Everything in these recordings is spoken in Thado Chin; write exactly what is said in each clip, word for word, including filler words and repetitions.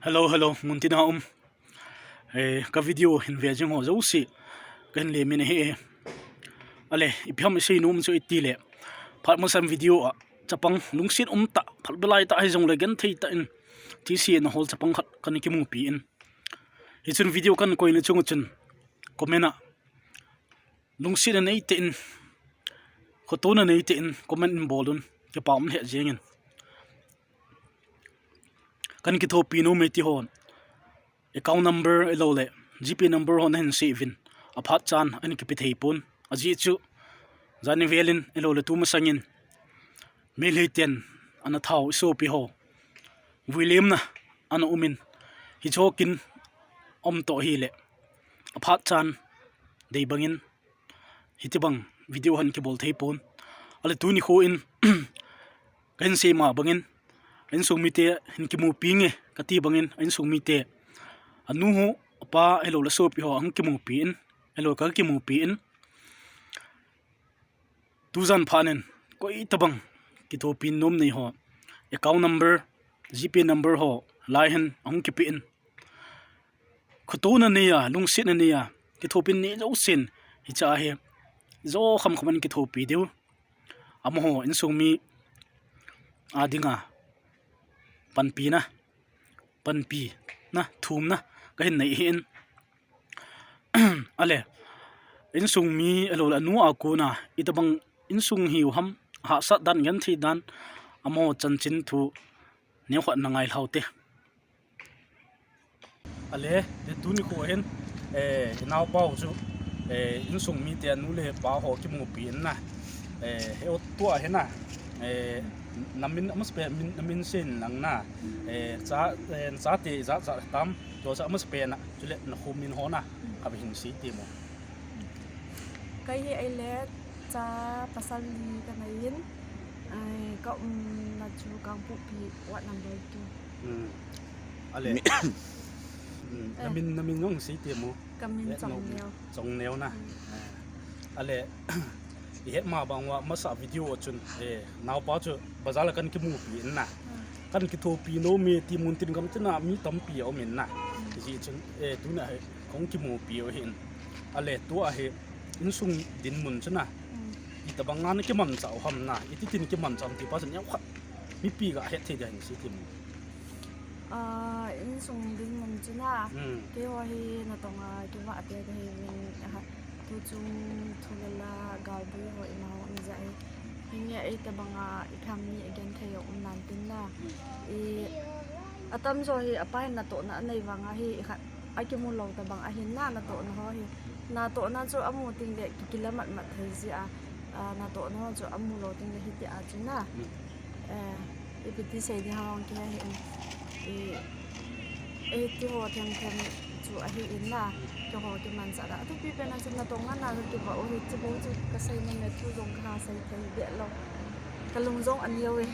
Hello, hello, muntina um. Eh, ka video hin ve jing ho jouse kahin lemin ahi. Ale, ipi ham isei nom chu iti le. Phat masang video a chapang lungset umtah, phalbi laitah hijongle genthei tah in thise nahol chapang khat kana kimupi in. Hichun video kana koina chung chun comment a lungsetna neitah in, khotona neitah in comment in bol un, kipa um lheh jengin. Kana kithopi nom e ti hon account number ahilou le GPay number ho nahin sei uvin, aphat chan ana kipe thei pon. Ajeh chu jani velin ahilou le tumasangin Meitei ten ana thao isopi ho vuilemna ana umin, hiche ho kin um toh hile aphat chan dei bangin hitibang video hin kibol thei pon. Ale tuni kho in kahin sei ma bangin insung mite hin kimupi nge kati bangin insung mite, anu ho, apa ahilou le sopi ho ahin kimupi in, ahilou ka kimupi in. Tujan phat in koi tabang kithopi nom nei ho account number, GPay number ho lai hin ahung kipe in. Khotona neiya, lungsetna neiya kithopi nei jousen hiche a hi jo kham kham in kithopi diu. Amaho insung mi a dinga panpina, panpina, thumna kahin nei ahin. Ale, insung mi ahilou le anu a kona itobang insung hiu ham, hahsat dan, genthei dan, amaho chanchin thu neokhat na ngai lhau te. Ale, tuni kho hin, eh, inaopau chu, eh, insung mite anu le pa ho kimupi in na. Eh, he tua hi na. Eh, namin amasapen, min, namin sei in lang na. Eh, cha, eh, chate ijat jat tam. Tua cha amasapen a. Chule nakho min ho na. Ka hin sei ti mo. Kei hi ahile cha pasal li kanei in. Ai, ka umna chu Kangpokpi ward number two. Hmm. Ale. Hmm. Eh. Namin, namin jong sei ti mo. Kamin Chongneo. Chongneo na. Hmm. Eh. Ale. Ihet ma bang uva masa video a chun, eh, naopa chu bazar a kana kimupi in na. Hmm. Kana kithopi nom e ti mun tin gam tin a mi tampi aum in na. Hmm. Hijeh chun, eh, tuna hi kahung kimupi u ahin. Ale tua hi insung dinmun chu na. Hmm. Itobang a na kimanchah u ham na. Iti tin kimanchah ham ti pa chu neokhat mipi ga het thei dia hin sei ti mo. Ah, insung dinmun chu na. Hmm. Keiho hi natong a kivah te kahi uvin, ah, tuchung thu le la galboi ho ima ho um jeh ahi. Hinge itobang a ipi ham mi agenthei aum nan tin na. Hmm. I, atamjo hi apa hin natohna anei vang a hi, i khat akimu lou tabang ahin na, natohna ho hi. Natohna chu amu teng le ki, kila mat mat thei jeh a, ah, natohna ho chu amu lou teng le hiti a chu na. Hmm. Eh, ipi ti sei ding ham kei hi, eh, eh, ti ho them them chu ahi in na, keiho kimanchah da. Athupi pen a chu natong a na kakivah u hi, hiche bou chu kasei nom e, thu jong kaha sei thei be lou. Kalung jong aneo e.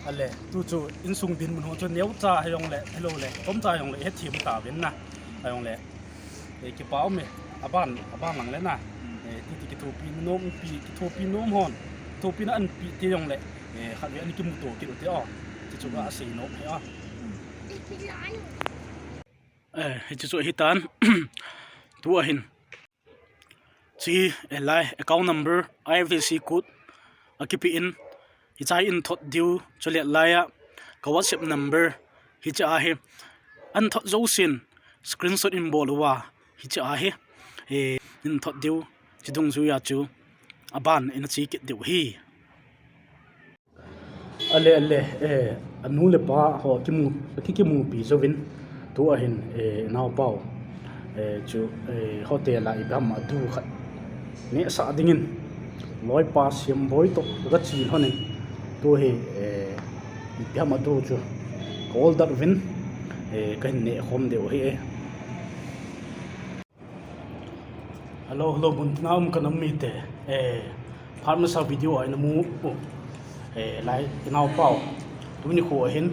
Ale, tu chu insung dinmun ho chu neocha hijongle, hilou le, tomcha hijongle, hethem tauvin na. Hijongle, eh, kipa um e, aban, aban lang le na. Eh, titi kithopi nom pi, kithopi nom hon. Thopina anpi ti jongle, eh, khatvei ana kimuto kit u te o. Ti chu ka sei nom e o. Eh, hichu chu ahitan. Tua hin. Hiche, eh, lai, account number, I F S C code, akipe in, hiche hi in thot diu, chule lai a, ka WhatsApp number, hiche ahi, in thot jousen, screenshot in bol uva, hiche ahi, eh, in thot diu, hiche dungjuiya chu, aban in ache kit diu ahi. Ale, ale, eh, anu le pa ho kimu, ki, kimupi jouvin, tua hin, eh, naopau, eh, chu, eh, hotel a ipi ham adu khat nehsah dingin, loipa Siamboi toh kaga che lhonin, tua hi, eh, ipi ham adu chu ka order uvin, eh, kahin neh khom diu ahi e. Hello, hello, muntina um ka nam mite. Eh, phat masa video a ina mu u. Eh, lai, inaopau. Tuni kho ahin,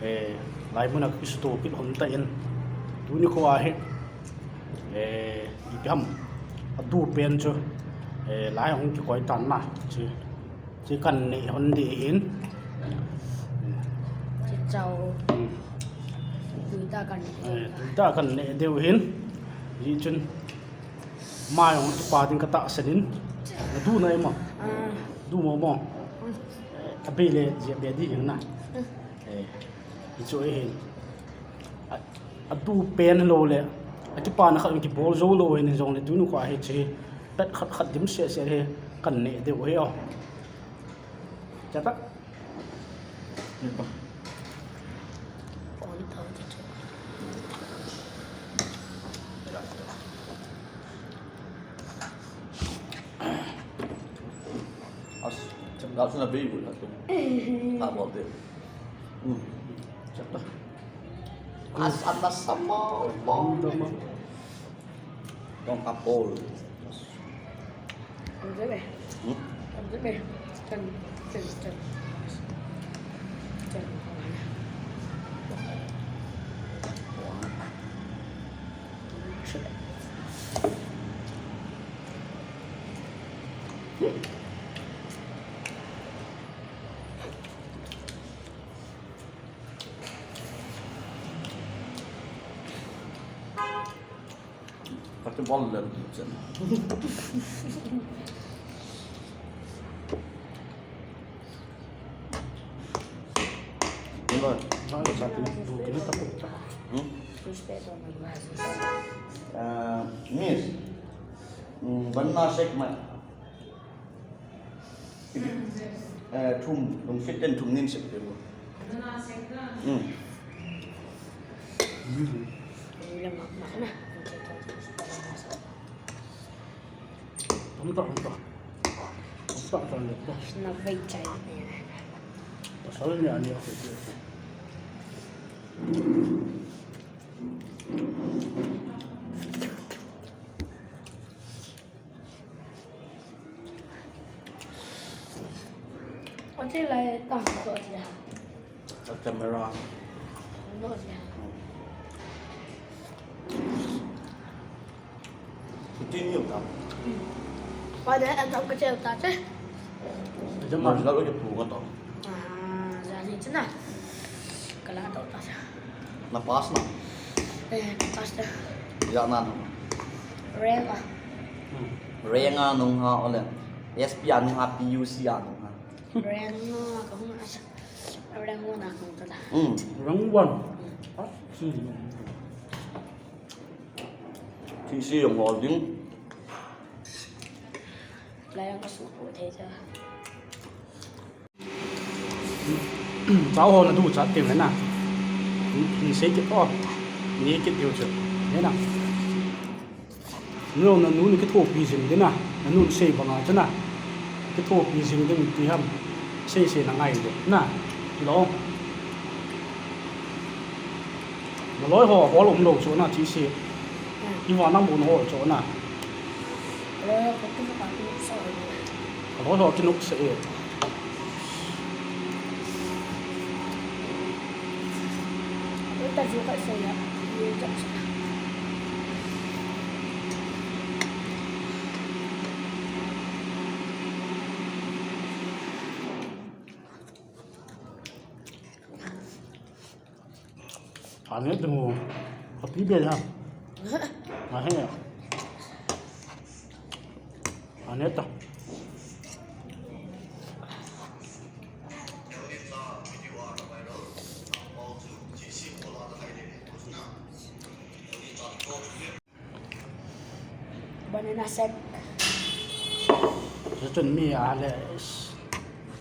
eh, lai muna kisuto kit hon tan. Tuni kho ahi, eh, ipi ham adu pen chu, eh, lai hung kikoi tan na. Chu. Chu kana nei hon ding ahin. Chu chau. Hmm. Tuita kan ne. Eh, tuita kan ne diu hin. Hijeh chun. Mai ong tu pa ding ka tahsan in. Na du na ima. Ah. Du mo mo. Abei le, jia be di hin na. Eh, hichu ahin. A, adu pen lou le. Akipana khat kibol jou lou hin jong le tunu kho hiche. Pet khat khat dim se se hi kan ne diu hi o. Chata. As, cham dal suna beibu na tu. Ha, bol de. Hmm. Chata. As, ana sama, bol. Dong apple. Ang gabi. Hmm? Ang gabi. Chan, chan, chan. Chan. Kati bol le chen. Ni ba, ba sa ti, bu kini ta pu ta. Hmm? Ah, miss. Hmm, banana shake ma. Eh, thum, lungset ten thum nin sep pe mo. Hmm. Tam ta, tam ta. Tam ta, tam ta. Na vei chai. Pasal ni ani a. Ati lai ta ko ati ha. Sa camera. No ati ha. Iti ni ta. Pada ata ko che ta che. Jam ma la lo ke pu ko to. Ah, jadi cina. Kala to ta. Na pass na? Eh, pass da. Ijat na nung? Rank a. Rank a nung ham, ole S P a nung ham, P U C a nung ham? Rank a kahung a. Rank one a kahung ta. Hmm. Rank one. Hmm. Ah, si. Si, si, jong hol ding. Lai jong kasu ko thei cha. Chao ho na du chat teng le na. Ni sei kit o. Ni kit diu chu. Ni na. Nu na nu ni kithopi jing ding na. Na nu sei banga chu na. Kithopi jing ding ti ham. Sei sei na ngai le. Na. Lo. Na loi ho hol um lou chu na ti sei. Iva nang bu na hol chu na. Ka loi ho kinuk sah e. Ane tu mo. Kopi be ha. Ahe. Ane ta. Banana shake. Sa chun mi a le, is,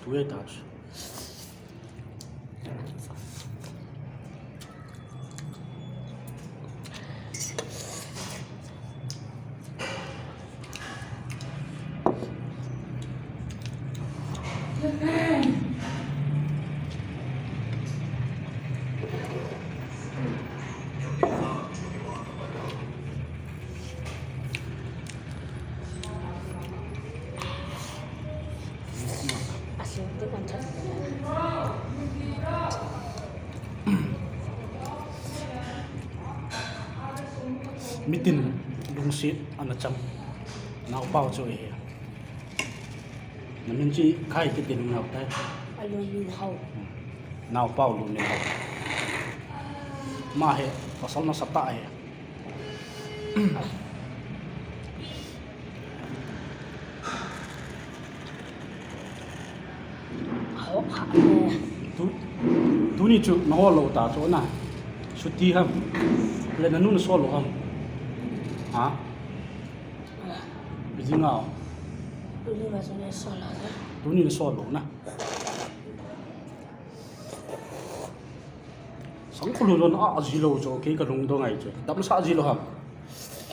tu e ta. Mitin lungset ana cham naopa chu ahi. Na min chu khai kiti nau tai. A Lunminhao. Naopa Lunminhao. Ma he, pasal nasatah he. Tu, tuni chu nahol lou ta chu na. Chuti ham. Le nanu nasol lou ham. Ha? Bijing a. Tuni nasol lou na. Sangkholhum lon a, ajilou chu, kei kalungdong ahi chu. Dap nasah jilou ham.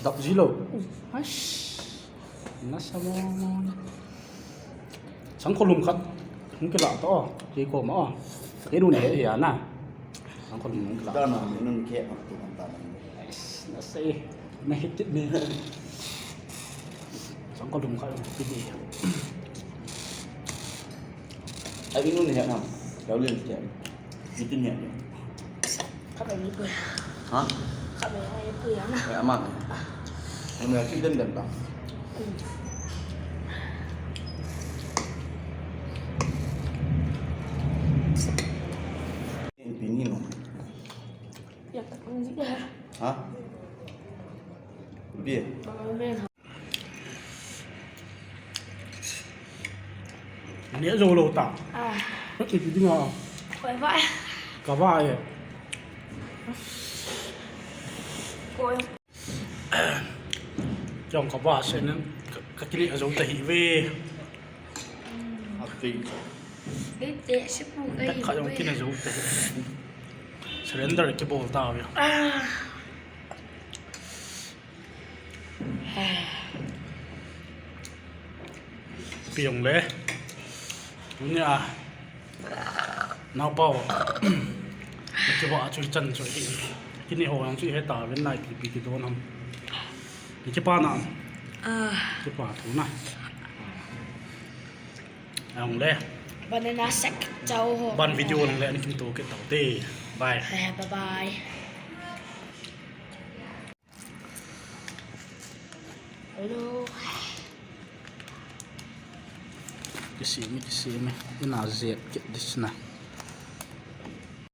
Dap jilou. Nasa mo. Sangkholhum khat hung kilah ta o, kei koma o. Kei nu nahe hia na. Sangkholhum hung kilah. Dana, nun ke, tu kan ta. Nasa e. Nahet kit ne. Sangkholhum khat hung kile. Ai, inu nahe nam. Kau lin ke. Iti nahe. Khat mai ni pui. Ha? Khat mai ni pui na. Ai, ama. Ai, mai ki den den ta. Pi ni no. Ya, tak ni. Ha? Pi. Neh jou lou ta. Ah. Iti ding a. Koi vai. Ka vai e. Koi. Jong ka vai se nen ka, ka kineh jou ta hi ve. Api. Kei te se pu kai. Ka jong kineh jou ta hi. Surrender kibol ta ve. Ah. Pi jong le. Tunia. Naopa. Kivah chu chan chu hi. Kini ho jong chu he ta ven nai pi pi kidon ham. Kipa na. Ah. Kipa thu na. Jong le. Banana sek chau ho. Ban video jong le ani kim to ke tau te. Bye. Eh, bye bye. Hello. Kisih mi, kisih mi. Ina zep kit dis na.